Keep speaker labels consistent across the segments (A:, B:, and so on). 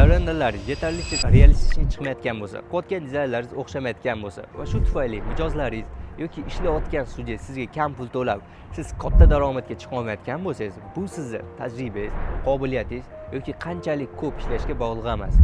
A: Agar renderlaringiz yetarlicha реалистичный chiqmayotgan bo'lsa, qilayotgan dizaynlaringiz o'xshamayotgan bo'lsa va shu tufayli mijozlaringiz yoki ishlayotgan studiya sizga kam pul to'lab, siz katta daromadga chiqa olmayotgan bo'lsangiz, bu sizni tajribangiz, qobiliyatingiz yoki qanchalik ko'p ishlashga bog'liq emas.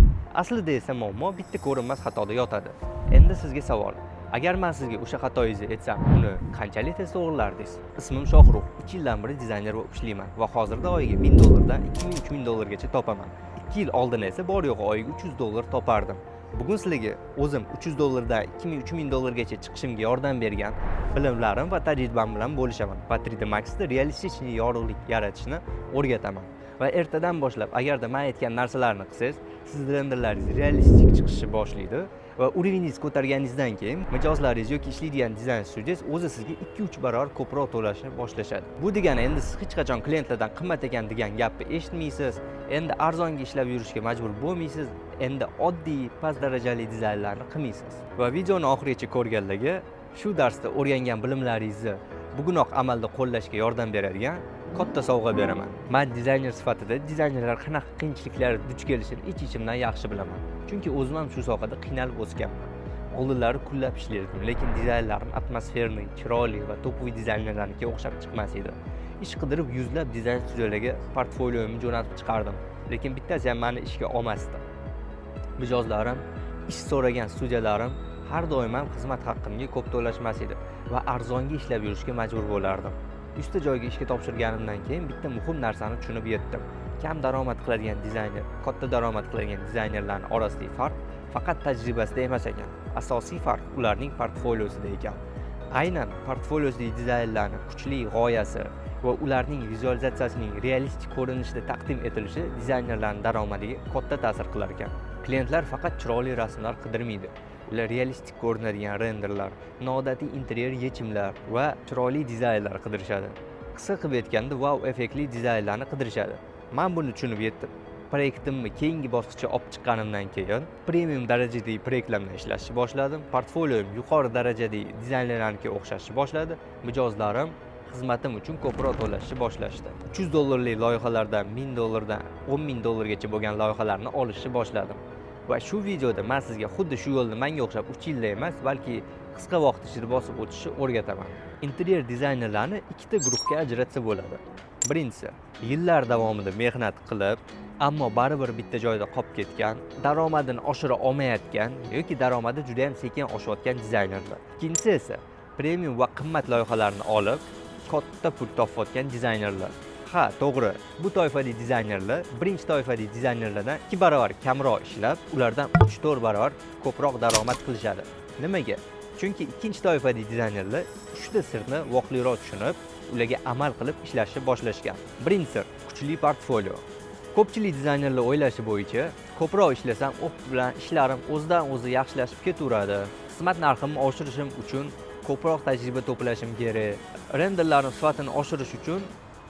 A: Aslida esa muammo bitta ko'rinmas xatoda yotadi. Endi sizga savol: agar man sizga o'sha xatoyingizni aytsam, uni qanchalik tez to'g'rilardingiz? Ismim Shohrux, 3 yildan beri dizayner bo'lib ishlayman va hozirda oyiga 1000 dollardan 2000, 3000 dollargacha topaman. 2 yil oldin esa bor yo'g'i oyiga 300 dollar topardim. Bugun sizlarga o'zim 300 dollardan 2000, 3000 dollargacha chiqishimga yordam bergan bilimlarim va tajribam bilan bo'lishaman va 3D Maxda реалистичный yorug'lik yaratishni o'rgataman. Va ertadan boshlab agarda man aytgan narsalarni qilsangiz, sizni renderlaringiz realistik chiqishni boshlaydi va уровень ingizni ko'targaningizdan keyin mijozlaringiz yoki ishlaydigan dizayn studiyangiz o'zi sizga 2-3 barobar ko'proq to'lashni boshlashadi. Bu degani, endi siz hech qachon klientlardan qimmat ekan degan gapni eshitmaysiz, endi arzonga ishlab yurishga majbur bo'lmaysiz, endi oddiy, past darajali dizaynlarni qilmaysiz. Va videoni oxirigacha ko'rganlarga shu darsda o'rgangan bilimlaringizni bugunoq amalda qo'llashga yordam beradigan katta sovg'a beraman. Man dizayner sifatida dizaynerlar qanaqa qiyinchiliklarga duch kelishini ich ichimdan yaxshi bilaman, chunki o'zim ham shu sohada qiynalib o'sganman. Oldinlari kunlab ishlardim, lekin dizaynlarim атмосферный, chiroyli va топовый dizaynerlarnikiga o'xshab chiqmas edi. Ish qidirib, yuzlab dizayn studiyalarga portfolioimni jo'natib chiqardim, lekin bittasi ham mani ishga olmasdi. Mijozlarim, ish so'ragan studiyalarim har doim ham xizmat haqqimga ko'p to'lashmas edi va arzonga ishlab yurishga majbur bo'lardim. 100 ta joyga ishga topshirganimdan keyin bitta muhim narsani tushunib yetdim: kam daromad qiladigan dizayner, katta daromad qiladigan dizaynerlarni orasidagi farq faqat tajribasida emas ekan. Asosiy farq ularning portfoliosida ekan. Aynan portfoliosidagi dizaynlarni kuchli g'oyasi va ularning vizualizatsiyasining realistik ko'rinishda taqdim etilishi dizaynerlarning daromadiga katta ta'sir qilar ekan. Klientlar faqat chiroyli rasmlar qidirmaydi, ular realistik ko'rinadigan renderlar, noodatiy interyer yechimlar va chiroyli dizaynlar qidirishadi. Qisqa qilib aytganda, vau effektli dizaynlarni qidirishadi. Man buni tushunib yetdim proyektimni keyingi bosqichga olib chiqqanimdan keyin. Premium darajadagi proyektlar bilan ishlashni boshladim, portfolioim yuqori darajadagi dizaynerlarnikiga o'xshashni boshladi, mijozlarim xizmatim uchun ko'proq to'lashni boshlashdi. 300 dollarlik loyihalardan 1000 dollardan 10 000 dollargacha bo'lgan loyihalarni olishni boshladim. Va shu videoda man sizga xuddi shu yo'lni manga o'xshab 3 yilda emas, balki qisqa vaqt ichida bosib o'tishni o'rgataman. Interyer dizaynerlarni ikkita guruhga ajratsa bo'ladi. Birinchisi, yillar davomida mehnat qilib, ammo baribir bitta joyda qolib ketgan, daromadini oshira olmayotgan yoki daromadi juda yam sekin oshayotgan dizaynerlar. Ikkinchisi esa premium va qimmat loyihalarni olib, katta pul topayotgan dizaynerlar. Ha, to'g'ri, bu toifadagi dizaynerlar birinchi toifadagi dizaynerlardan 2 barobar kamroq ishlab, ulardan 3-4 barobar ko'proq daromad qilishadi. Nimaga? Chunki ikkinchi toifadagi dizaynerlar uchta sirni vaqtliroq tushunib, ularga amal qilib ishlashni boshlashgan. Birinchi sir: kuchli portfolio. Ko'pchilik dizaynerlar o'ylashi bo'yicha, ko'proq ishlasam, опыт bilan ishlarim o'zidan o'zi yaxshilashib ketaveradi, xizmat narximni oshirishim uchun ko'proq tajriba to'plashim kerak, renderlarni sifatini oshirish uchun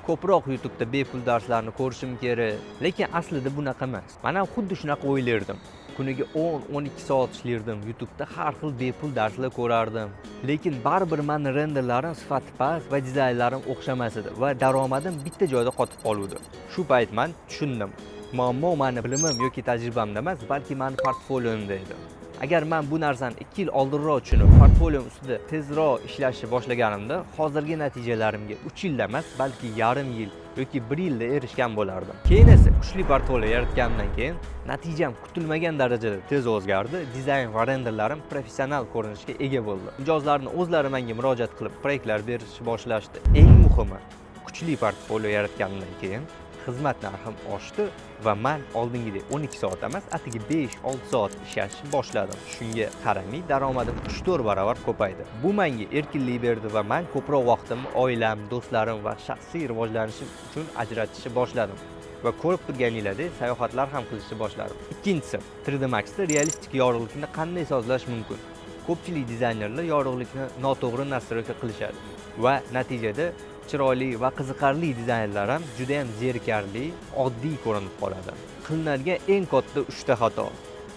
A: ko'proq YouTubeda bepul darslarni ko'rishim kerak. Lekin aslida bunaqa emas. Man ham xuddi shunaqa o'ylardim. Kuniga 10-12 soat ishlardim, YouTubeda har xil bepul darslar ko'rardim, lekin baribir mani renderlarim sifati past va dizaynlarim o'xshamas edi va daromadim bitta joyda qotib qoluvdi. Shu payt man tushundim: muammo mani bilimim yoki tajribamda emas, balki mani portfolioimda edi. Agar man bu narsani 2 yil oldinroq tushunib, portfoliom ustida tezroq ishlashni boshlaganimda, hozirgi natijalarimga 3 yilda emas, balki yarim yil yoki bir yilda erishgan bo'lardim. Keyin esa kuchli portfolio yaratganimdan keyin natijam kutilmagan darajada tez o'zgardi. Dizayn va renderlarim professional ko'rinishga ega bo'ldi, mijozlarni o'zlari menga murojaat qilib, proyektlar berishni boshlashdi. Eng muhimi, kuchli portfolio yaratganimdan keyin xizmat narxim oshdi va man oldingidek 12 soat emas, atigi 5-6 soat ishlashni boshladim. Shunga qaramay, daromadim 3-4 barobar ko'paydi. Bu menga erkinlik berdi va man ko'proq vaqtimni oilam, do'stlarim va shaxsiy rivojlanishim uchun ajratishni boshladim va ko'rib turganinglardek, sayohatlar ham qilishni boshladim. Ikkinchisi: 3D Maxda realistik yorug'likni qanday sozlash mumkin? Ko'pchilik dizaynerlar yorug'likni noto'g'ri настройка qilishadi va natijada chiroyli va qiziqarli dizaynlar ham juda yam zerikarli, oddiy ko'rinib qoladi. Qilinadigan eng katta uchta xato: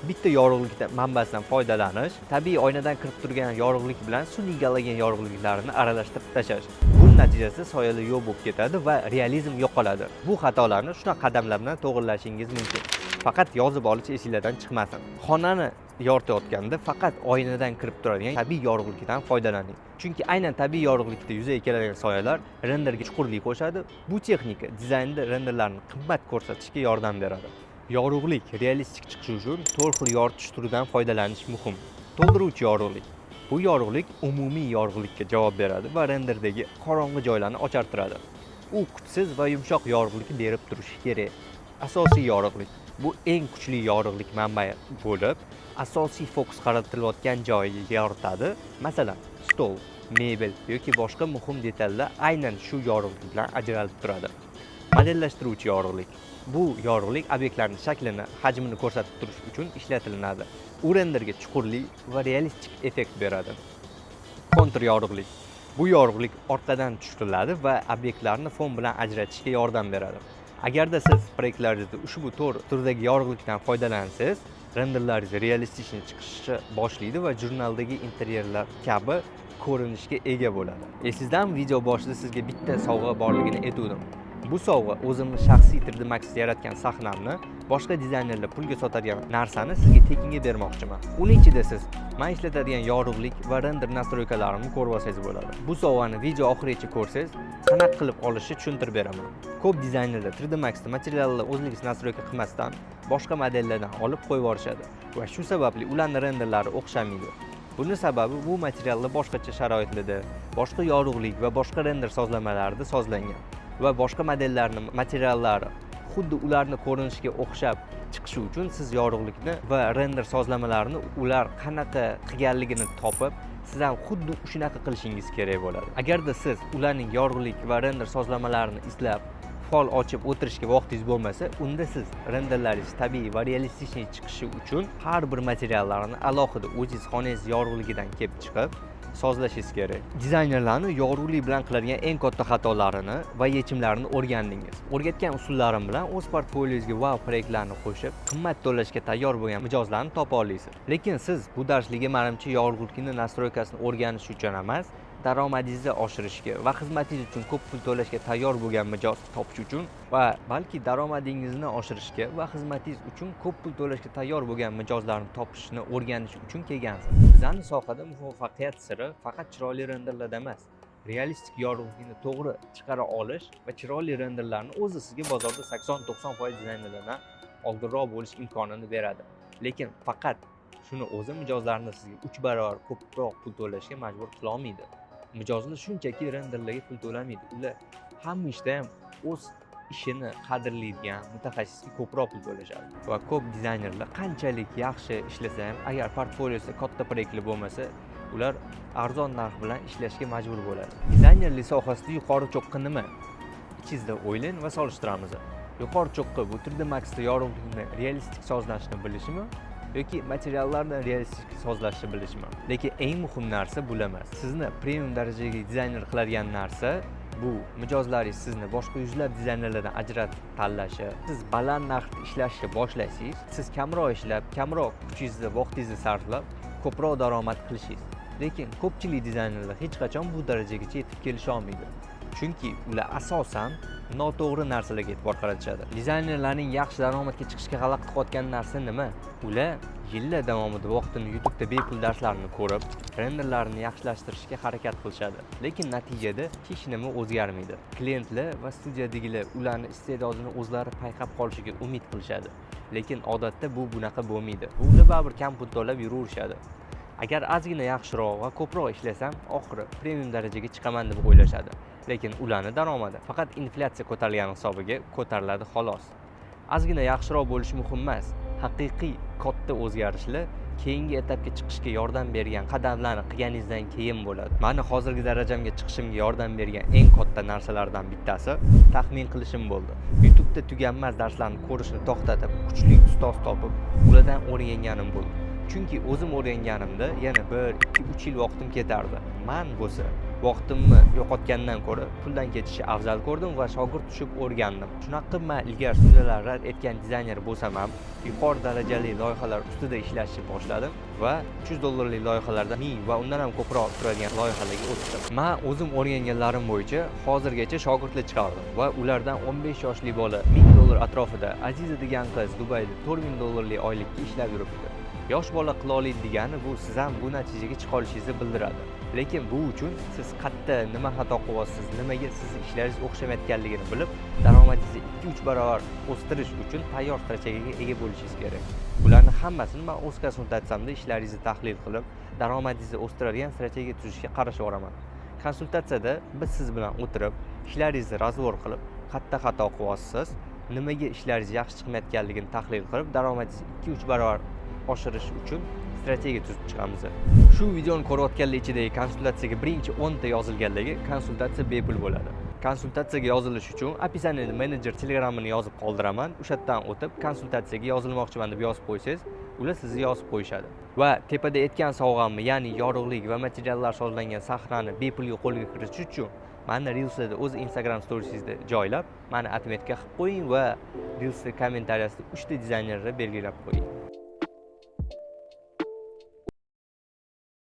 A: bitta yorug'lik manbasidan foydalanish, tabiiy oynadan kirib turgan yorug'lik bilan sun'iy galogen yorug'liklarini aralashtirib tashlash. Buni natijasida soyalar yo'q bo'lib ketadi va realizm yo'qoladi. Bu xatolarni shunaqa qadamlar bilan to'g'irlashingiz mumkin. Faqat yozib olish esinglardan chiqmasin. Xonani yoritayotganda faqat oynadan kirib turadigan tabiiy yorug'likdan foydalaning. Chunki aynan tabiiy yorug'likda yuzaga keladigan soyalar renderga chuqurlik qo'shadi. Bu texnika dizaynda renderlarni qimmat ko'rsatishga yordam beradi. Yorug'lik realistik chiqishi uchun to'rt xil yoritish turidan foydalanish muhim. To'ldiruvchi yorug'lik. Bu yorug'lik umumiy yorug'likka javob beradi va renderdagi qorong'i joylarni ochartiradi. U kuchsiz va yumshoq yorug'likni berib turishi kerak. Asosiy yorug'lik. Bu eng kuchli yorug'lik manbai bo'lib, asosiy fokus qaratilayotgan joyni yoritadi. Masalan, stol, mebel yoki boshqa muhim detallar aynan shu yorug'lik bilan ajralib turadi. Modellashtiruvchi yorug'lik. Bu yorug'lik obyektlarning shaklini, hajmini ko'rsatib turish uchun ishlatilinadi. U renderga chuqurlik va realistik effekt beradi. Kontur yorug'lik. Bu yorug'lik orqadan tushiriladi va obyektlarni fon bilan ajratishga yordam beradi. Agarda siz proyektlaringizda ushbu to'rt turdagi yorug'likdan foydalansangiz, renderlaringiz реалистичный chiqishni boshlaydi va jurnaldagi interyerlar kabi ko'rinishga ega bo'ladi. Esingizdan, video boshida sizga bitta sovg'a borligini aytuvdim. Bu sovg'a o'zimni shaxsiy 3D Max yaratgan sahnamni, boshqa dizaynerlar pulga sotadigan narsani sizga tekinga bermoqchiman. Uni ichida siz man ishlatadigan yorug'lik va render настройка larimni ko'rib olsangiz bo'ladi. Bu sovg'ani video oxirigacha ko'rsangiz, qanaqa qilib olishni tushuntirib beraman. Ko'p dizaynerlar 3D Maxda materialni o'zligi настройка qilmasdan, boshqa modellardan olib qo'yib yuborishadi va shu sababli ularning renderlari o'xshamaydi. Buni sababi, bu materiallar boshqacha sharoitlarda, boshqa yorug'lik va boshqa render sozlamalarida sozlangan va boshqa modellarni materiallari xuddi ularni ko'rinishiga o'xshab chiqishi uchun siz yorug'likni va render sozlamalarini ular qanaqa qilganligini topib, siz ham xuddi shunaqa qilishingiz kerak bo'ladi. Agarda siz ularning yorug'lik va render sozlamalarini izlab, fol ochib o'tirishga vaqtingiz bo'lmasa, unda siz renderlaringiz tabiiy va реалистичный chiqishi uchun har bir materiallarni alohida o'zingiz xonangiz yorug'ligidan kelib chiqib sozlashingiz kerak. Dizaynerlarni yorug'lik bilan qiladigan eng katta xatolarini va yechimlarini o'rgandingiz. O'rgatgan usullarim bilan o'z portfoliyongizga wow proyektlarni qo'shib, qimmat to'lashga tayyor bo'lgan mijozlarni topa olasiz. Lekin siz bu darslikka, manimcha, yorug'likni настройка sini o'rganish uchun emas, daromadingizni oshirishga va xizmatingiz uchun ko'p pul to'lashga tayyor bo'lgan mijoz topish uchun va balki daromadingizni oshirishga va xizmatingiz uchun ko'p pul to'lashga tayyor bo'lgan mijozlarni topishni o'rganish uchun kelgansiz. Bizani sohada muvaffaqiyat siri faqat chiroyli renderlarda emas, realistik yorug'likni to'g'ri chiqara olish va chiroyli renderlarni o'zi sizga bozorda 80-90% dizaynerlardan oldinroq bo'lish imkonini beradi. Lekin faqat shuni o'zi mijozlarni sizga 3 barobar ko'proq pul to'lashga majbur qilolmaydi. Mijozlar shunchaki renderlarga pul to'lamaydi. Ular hamma ishda ham o'z ishini qadrlaydigan mutaxassisga ko'proq pul to'lashadi. Va ko'p dizaynerlar qanchalik yaxshi ishlasa ham, agar portfoliosida katta proyektlar bo'lmasa, ular arzon narx bilan ishlashga majbur bo'ladi. Dizaynerlik sohasida yuqori cho'qqi nima? Ichingizda o'ylang va solishtiramiz. Yuqori cho'qqi bu 3D Maxda yorug'likni realistik sozlashni bilishimi yoki materiallarni realistik sozlashni bilishmi? Lekin eng muhim narsa bular emas. Sizni premium darajadagi dizayner qiladigan narsa bu mijozlaringiz sizni boshqa yuzlab dizaynerlardan ajratib tanlashi. Siz baland narxda ishlashni boshlasangiz, siz kamroq ishlab, kamroq kuchingizni, vaqtingizni sarflab, ko'proq daromad qilishingiz. Lekin ko'pchilik dizaynerlar hech qachon bu darajagacha yetib kelisha olmaydi, chunki ular asosan noto'g'ri narsalarga e'tibor qaratishadi. Dizaynerlarning yaxshi daromadga chiqishga xalaqit qilayotgan narsa nima? Ular yillar davomida vaqtini YouTubeda bepul darslarni ko'rib, renderlarni yaxshilashtirishga harakat qilishadi, lekin natijada hech nima o'zgarmaydi. Klientlar va studiyadagilar ularni iste'dodini o'zlari payqab qolishiga umid qilishadi, lekin odatda bu bunaqa bo'lmaydi. Ular baribir kam pul to'lab yuraverishadi. Agar ozgina yaxshiroq va ko'proq ishlasam, oxiri premium darajaga chiqaman deb o'ylashadi, lekin ularni daromadi faqat inflyatsiya ko'tarilgani hisobiga ko'tariladi, xolos. Ozgina yaxshiroq bo'lishi muhim emas. Haqiqiy katta o'zgarishlar keyingi etapga chiqishga yordam bergan qadamlarni qilganingizdan keyin bo'ladi. Mani hozirgi darajamga chiqishimga yordam bergan eng katta narsalardan bittasi taxmin qilishim bo'ldi. YouTubeda tuganmas darslarni ko'rishni to'xtatib, kuchli ustoz topib, ulardan o'rganganim bo'ldi. Chunki o'zim o'rganganimda yana 1, 2, 3 yil vaqtim ketardi. Man bo'lsa Vaqtimni yo'qotgandan ko'ra puldan ketishni afzal ko'rdim va shogird tushib o'rgandim. Shunaqa qilib, man ilgari studiyalar rad etgan dizayner bo'lsam ham, yuqori darajali loyihalar ustida ishlashni boshladim va 300 dollarlik loyihalardan 1000 va undan ham ko'proq turadigan loyihalarga o'tdim. Man o'zim o'rganganlarim bo'yicha hozirgacha shogirdlar chiqardim va ulardan 15 yoshli bola 1000 dollar atrofida, Aziza degan qiz Dubayda 4000 dollarlik oylikka ishlab yuribdi. Yosh bola qila oladi degani bu siz ham bu natijaga chiqa olishingizni bildiradi. Lekin bu uchun siz qayerda nima xato qilyapsiz, nimaga sizni ishlaringiz o'xshamayotganligini bilib, daromadingizni 2-3 barobar o'stirish uchun tayyor strategiyaga ega bo'lishingiz kerak. Bularni hammasini man o'z konsultatsiyamda ishlaringizni tahlil qilib, daromadingizni o'stiradigan strategiya tuzishga qarashib boraman. Konsultatsiyada biz siz bilan o'tirib, ishlaringizni разбор qilib, qayerda xato qilyapsiz, nimaga ishlaringiz yaxshi chiqmayotganligini tahlil qilib, daromadingizni 2-3 barobar oshirish uchun strategiya tuzib chiqamiz. Shu videoni ko'rayotganlar ichidagi konsultatsiyaga birinchi 10 ta yozilganlarga konsultatsiya bepul bo'ladi. Konsultatsiyaga yozilish uchun описание da menejer Telegramini yozib qoldiraman. O'sha yerdan o'tib, konsultatsiyaga yozilmoqchiman deb yozib qo'ysangiz, ular sizni yozib qo'yishadi. Va tepada aytgan sovg'amni, ya'ni yorug'lik va materiallar sozlangan sahnani bepulga qo'lga kiritish uchun mani Reelslarda o'z Instagram storiesingizda joylab, mani отметка qilib qo'ying va Reelsda kommentariyasida 3 ta dizaynerni belgilab qo'ying.